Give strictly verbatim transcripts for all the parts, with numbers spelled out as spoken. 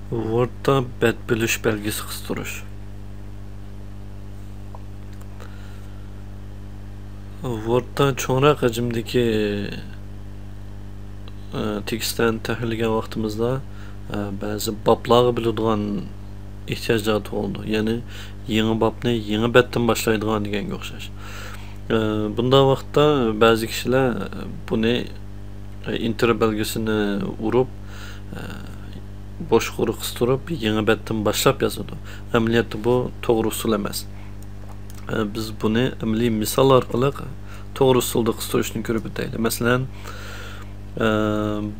ۋوردتا بەت بۆلۈش بەلگىسى قىستۇرۇش. ۋوردتا چوڭراق ھەجىمدىكى، ئە، تېكىستلەرنى تەھرىرلىگەن ۋاقتىمىزدا، ئە، بەزى بابلارغا بۆلىدىغان ئېھتىياجلار تۇغۇلىدۇ. يەنى يېڭى بابنى يېڭى بەتتىن باشلايدىغان دېگەنگە ئوخشاش. ئە، بۇنداق ۋاقىتتا بەزى كىشىلەر بۇنى، ئە، ئېنتېر بەلگىسىنى ئۇرۇپ، ئە، بوشلۇقنى قىستۇرۇپ، يېڭى بەتتىن باشلاپ يازىدۇ. ئەمەلىيەتتە بۇ توغرا ئۇسۇل ئەمەس. ئە، بىز بۇنى ئەمەلىي مىسال ئارقىلىق توغرا ئۇسۇلدا قىستۇرۇشنى كۆرۈپ ئۆتەيلى. مەسىلەن، ئە،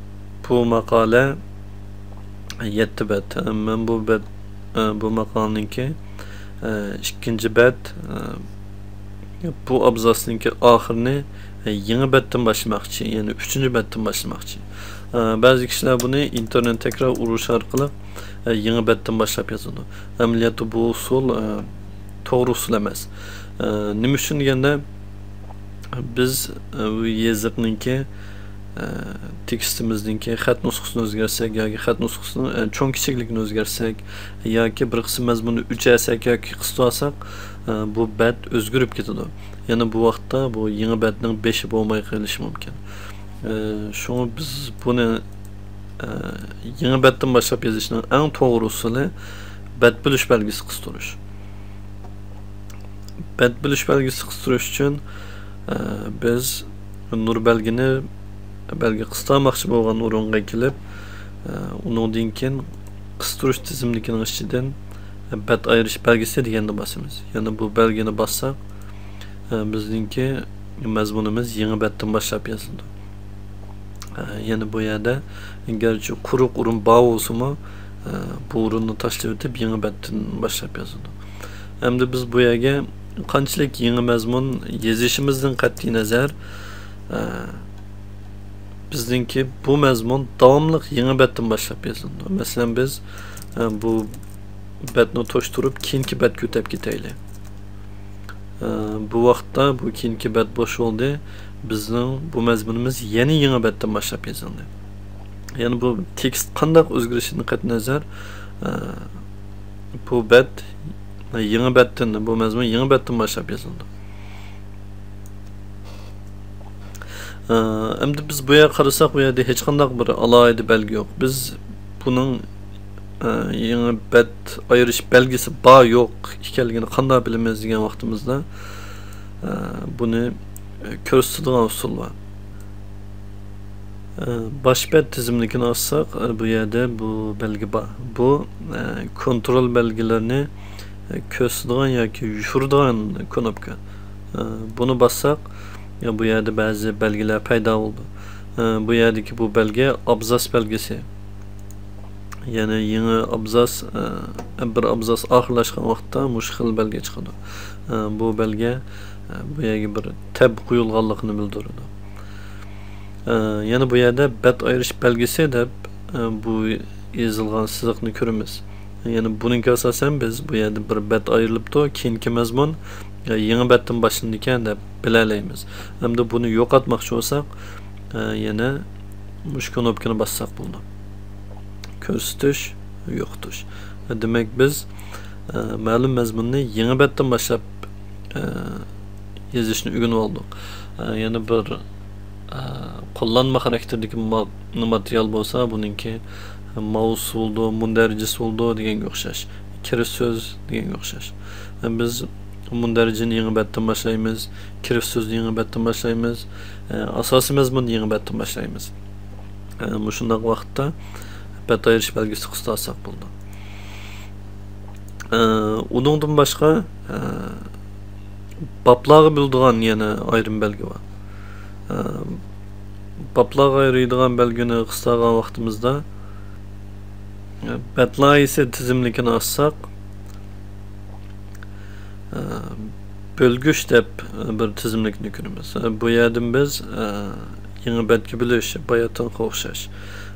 بۇ ماقالە يەتتە بەت. مەن بۇ بەت، ئە، بۇ ماقالىنىڭكى، ئە، ئىككىنچى بەت، ئە، بۇ ئابزاسنىڭكى ئاخىرىنى، ئە، يېڭى بەتتىن باشلىماقچى، يەنى ئۈچىنچى بەتتىن باشلىماقچى. ئە، بەزى كىشىلەر بۇنى ئېنتېرنى تەكرار ئۇرۇش ئارقىلىق، ئە، يېڭى بەتتىن باشلاپ يازىدۇ. ئەمەلىيەتتە بۇ ئۇسۇل، ئە، توغرا ئۇسۇل ئەمەس. ئە، نېمە ئۈچۈن دېگەندە، بىز، ئە، بۇ يېزىقنىڭكى، ئە، تېكىستىمىزنىڭكى خەت نۇسخىسىنى ئۆزگەرتسەك ياكى خەت نۇسخىسىنىڭ، ئە، چوڭ كىچىكلىكىنى ئۆزگەرتسەك ياكى بىر قىسىم مەزمۇننى ئۆچۈرسەك ياكى قىستۇرساق، ئە، بۇ بەت ئۆزگىرىپ كېتىدۇ. يەنى بۇ ۋاقىتتا بۇ يېڭى بەتنىڭ بېشى بولماي قېلىشى مۇمكىن. ئە، شۇڭا بىز بۇنى، ئە، يېڭى بەتتىن باشلاپ يېزىشنىڭ ئەڭ توغرا ئۇسۇلى بەت بۆلۈش بەلگىسى قىستۇرۇش. بەت بۆلۈش بەلگىسى قىستۇرۇش ئۈچۈن، ئە، بىز نۇر بەلگىنى، بەلگە قىستالماقچى بولغان ئورۇنغا كېلىپ، ئە، ئۇنىڭدىن كېيىن قىستۇرۇش تىزىملىكىنىڭ ئىچىدىن بەت ئايرىش بەلگىسى دېگەننى باسىمىز. يەنى بۇ بەلگىنى باسساق، ئە، بىزنىڭكى مەزمۇنىمىز يېڭى بەتتىن باشلاپ يازىلىدۇ. ئە، يەنە بۇ يەردە گەرچە قۇرۇق ئورۇن بار بولسىمۇ، ئە، بۇ ئورۇننى تاشلىۋېتىپ، يېڭى بەتتىن باشلاپ يازىدۇ. ئەمدى بىز بۇ يەرگە قانچىلىك يېڭى مەزمۇن يېزىشىمىزدىن قەتئىينەزەر، ئە، بىزنىڭكى بۇ مەزمۇن داۋاملىق يېڭى بەتتىن باشلاپ يېزىلىدۇ. مەسىلەن، بىز، ئە، بۇ بەتنى توشتۇرۇپ، كېيىنكى بەتكە ئۆتۈپ كېتەيلى. ئە، بۇ ۋاقىتتا بۇ كېيىنكى بەت بوش بولدى. بىزنىڭ بۇ مەزمۇنىمىز يەنە يېڭى بەتتىن باشلاپ يېزىلدى. يەنى بۇ تېكىست قانداق ئۆزگىرىشىدىن قەتئىينەزەر، ئە، بۇ بەت يېڭى بەتتىن، بۇ مەزمۇن يېڭى بەتتىن باشلاپ يېزىلىدۇ. ئە، ئەمدى بىز بۇ يەرگە قارىساق، بۇ يەردە ھېچقانداق بىر ئالاھىدە بەلگە يوق. بىز بۇنىڭ، ئە، يېڭى بەت ئايرىش بەلگىسى بار يوق ئىكەنلىكىنى قانداق بىلىمىز دېگەن ۋاقتىمىزدا، ئە، بۇنى، ئە، كۆرسىتىدىغان ئۇسۇل بار. ئە، باش بەت تىزىملىكىنى ئاچساق، ئە، بۇ يەردە بۇ بەلگە بار. بۇ، ئە، كونترول بەلگىلىرىنى، ئە، كۆرسىتىدىغان ياكى يوشۇرىدىغان كنوپكا. ئە، بۇنى باسساق، يا، بۇ يەردە بەزى بەلگىلەر پەيدا بولىدۇ. ئە، بۇ يەردىكى بۇ بەلگە ئابزاس بەلگىسى. يەنى يېڭى ئابزاس، ئە، بىر ئابزاس ئاخىرلاشقان ۋاقىتتا مۇشۇ خىل بەلگە چىقىدۇ. ئە، بۇ بەلگە، ئە، بۇ يەرگە بىر تەب قويۇلغانلىقىنى بىلدۈرىدۇ. ئە، يەنە بۇ يەردە بەت ئايرىش بەلگىسى دەپ، ئە، بۇ يېزىلغان سىزىقنى كۆرىمىز. يەنى بۇنىڭغا ئاساسەن بىز بۇ يەردە بىر بەت ئايرىلىپتۇ، كېيىنكى مەزمۇن، ئە، يېڭى بەتتىن باشلىنىدىكەن دەپ بىلەلەيمىز. ئەمدى بۇنى يوقاتماقچى بولساق، ئە، يەنە مۇشۇ كنوپكىنى باسساق بولىدۇ. كۆرسىتىش، يوقىتىش. دېمەك، بىز، ئە، مەلۇم مەزمۇننى يېڭى بەتتىن باشلاپ، ئە، يېزىشنى ئۆگىنىۋالدۇق. ئە، يەنە بىر، ئە، قوللانما خاراكتېردىكى ما-، ماتېرىيال بولسا، بۇنىڭكى ماۋۇسى بولىدۇ، مۇندەرىجىسى بولىدۇ دېگەنگە ئوخشاش. كىرىپ سۆز دېگەنگە ئوخشاش. ئە، بىز مۇندەرىجىنى يېڭى بەتتىن باشلايمىز، كىرىپ سۆزنى يېڭى بەتتىن باشلايمىز، ئە، ئاساسىي مەزمۇننى يېڭى بەتتىن باشلايمىز. ئە، مۇشۇنداق ۋاقىتتا بەت ئايرىش بەلگىسى قىستالساق بولىدۇ. ئە، ئۇنىڭدىن باشقا، ئە، بابلارغا بۆلىدىغان يەنە ئايرىم بەلگە بار. ئە، بابلارغا ئايرىيدىغان بەلگىنى قىستالغان ۋاقتىمىزدا، ئە، بەت لايىھەسى تىزىملىكىنى ئاچساق، ئە، بۆلگۈچ دەپ بىر تىزىملىكنى كۆرىمىز. بۇ يەردىن بىز، ئە، يېڭى بەتكە بۆلۈش، باياتىنقىغا ئوخشاش.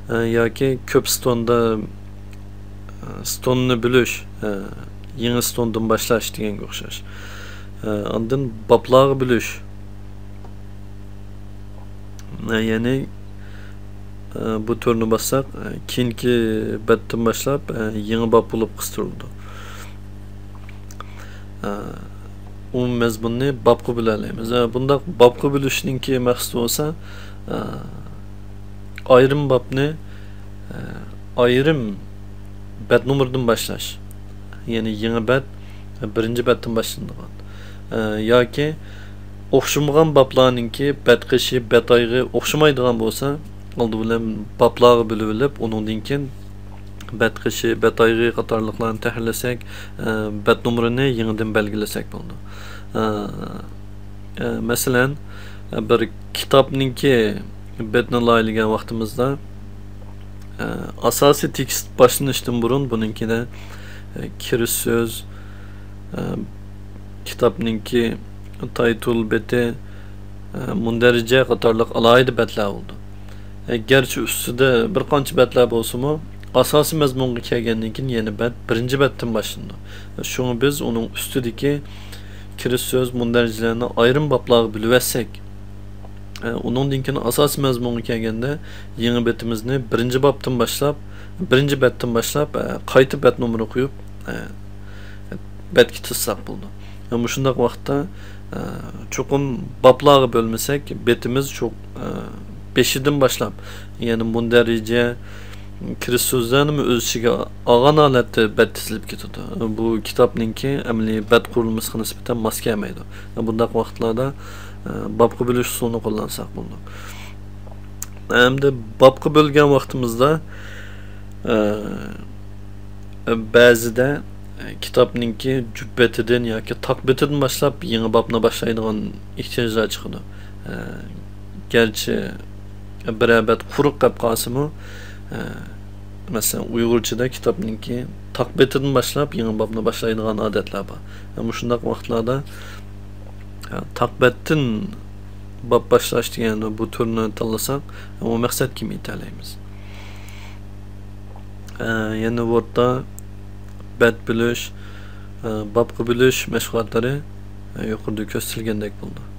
ئە، ياكى كۆپ ستوندا، ئە، ستوننى بۆلۈش، ئە، يېڭى ستوندىن باشلاش دېگەنگە ئوخشاش. ئە، ئاندىن بابلارغا بۆلۈش. ئە، يەنى، ئە، بۇ تۈرنى باسساق، ئە، كېيىنكى بەتتىن باشلاپ، ئە، يېڭى باب بولۇپ قىستۇرۇلىدۇ. ئە، ئۇ مەزمۇننى بابقا بۆلەلەيمىز. ئە، بۇنداق بابقا بۆلۈشنىڭكى مەقسىتى بولسا، ئە، ئايرىم بابنى، ئە، ئايرىم بەت نومۇرىدىن باشلاش. يەنى يېڭى بەت، بىرىنچى بەتتىن باشلىنىدىغان. ئە، ياكى ئوخشىمىغان بابلارنىڭكى بەت قېشى، بەت ئايىغى ئوخشىمايدىغان بولسا، ئالدى بىلەن بابلارغا بۆلۈۋېلىپ، ئۇنىڭدىن كېيىن بەت قېشى، بەت ئايىغى قاتارلىقلارنى تەھرىرلىسەك، ئە، بەت نومۇرىنى يېڭىدىن بەلگىلىسەك بولىدۇ. ئە، ئە، مەسىلەن، بىر كىتابنىڭكى بەتنى لايىھەلىگەن ۋاقتىمىزدا، ئە، ئاساسىي تېكىست باشلىنىشتىن بۇرۇن بۇنىڭكىدە، ئە، كىرىش سۆز، ئە، كىتابنىڭكى تايتۇل بېتى، ئە، مۇندەرىجە قاتارلىق ئالاھىدە بەتلەر بولىدۇ. ئە، گەرچە ئۈستىدە بىر قانچە بەتلەر بولسىمۇ، ئاساسىي مەزمۇنغا كەلگەندىن كېيىن يەنە بەت بىرىنچى بەتتىن باشلىنىدۇ. شۇڭا بىز ئۇنىڭ ئۈستىدىكى كىرىش سۆز، مۇندەرىجىلەرنى ئايرىم بابلارغا بۆلۈۋەتسەك، ئە، ئۇنىڭدىن كېيىن ئاساسىي مەزمۇنغا كەلگەندە يېڭى بېتىمىزنى بىرىنچى بابتىن باشلاپ، بىرىنچى بەتتىن باشلاپ، ئە، قايتا بەت نومۇرى قويۇپ، ئە، بەتكە تىزساق بولىدۇ. ئە، مۇشۇنداق ۋاقىتتا، ئە، چوقۇم بابلارغا بۆلمىسەك، بېتىمىز شۇ، ئە، بېشىدىن باشلاپ، يەنى مۇندەرىجە، كىرىش سۆزلەرنىمۇ ئۆز ئىچىگە ئالغان ھالەتتە بەت تىزىلىپ كېتىدۇ. بۇ كىتابنىڭكى ئەمەلىي بەت قۇرۇلمىسىغا نىسبەتەن ماس كەلمەيدۇ. بۇنداق ۋاقىتلاردا، ئە، بابقا بۆلۈش ئۇسۇلىنى قوللانساق بولىدۇ. ئەمدى بابقا بۆلگەن ۋاقتىمىزدا، ئە، بەزىدە، ئە، كىتابنىڭكى جۈپ بېتىدىن ياكى تاق بېتىدىن باشلاپ يېڭى بابنى باشلايدىغان ئېھتىياجلار چىقىدۇ. ئە، گەرچە بىرەر بەت قۇرۇق قېلىپ قالسىمۇ، ئە، مەسىلەن، ئۇيغۇرچىدا كىتابنىڭكى تاق بېتىدىن باشلاپ يېڭى بابنى باشلايدىغان ئادەتلەر بار. ئە، مۇشۇنداق ۋاقىتلاردا، ئە، تاق بەتتىن باب باشلاش دېگەن بۇ تۈرنى تاللىساق، ئۇ مەقسەتكىمۇ يېتەلەيمىز. ئە، يەنە ۋوردتا بەت بۆلۈش، ئە، بابقا بۆلۈش مەشغۇلاتلىرى، ئە، يۇقىرىدا كۆرسىتىلگەندەك بولىدۇ.